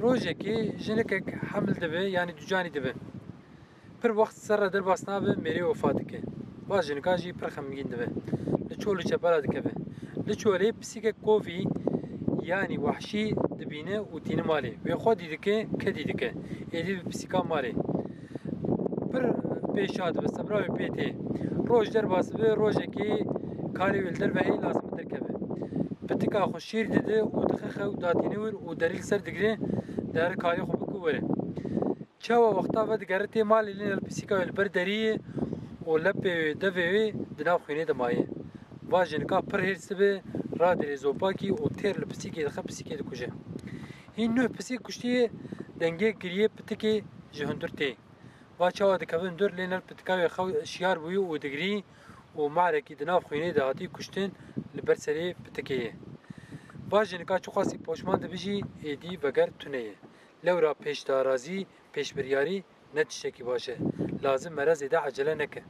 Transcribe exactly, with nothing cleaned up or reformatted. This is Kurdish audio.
Rojekê jinikek hemil dibe, yanî ducanî dibe. Pir wext serre derbas nabe, mêrê wefat dike. Va jinika jî pir xemgîn dibe. Li çol û çepela dikeve. Li çolê pisîkek kovî, yanî wehşî dibîne û tîne malê. Wê xwedî dike, kedî dike. Êdî bi pisîka malê. Pir pêşa dibe, sebra wê pê tê. Roj derbas dibe, rojekê karê wê li derve heye, lazim e derkeve. Pitika xwe şîr dide û dixe xew, datîne wir û derî li ser digire, dihere karê xwe bike û were. Çawa wexta vedigere tê malê, lê li pisîka wê li ber derî ye û lepê wê, devê wê di nav xwînê de maye. Va jinika pir hêrs dibe, radirê zopakî û têr li pisîkê dixe, pisîkê dikuje. Hîn nuh pisîk kuştiye, dengê giriyê pitikê ji hundir tê. Va çawa dikeve hundir, lê li pitika wê xew şiyar bûyî û digirî û marekî di nav xwînê de hatî kuştin li ber serê pitikê ye. Va jinika çiqasî poşman dibe jî, êdî veger tune ye. Lewra pêşdarazî, pêşbiryarî ne tiştekî baş e. Lazim e zêde ecele neke.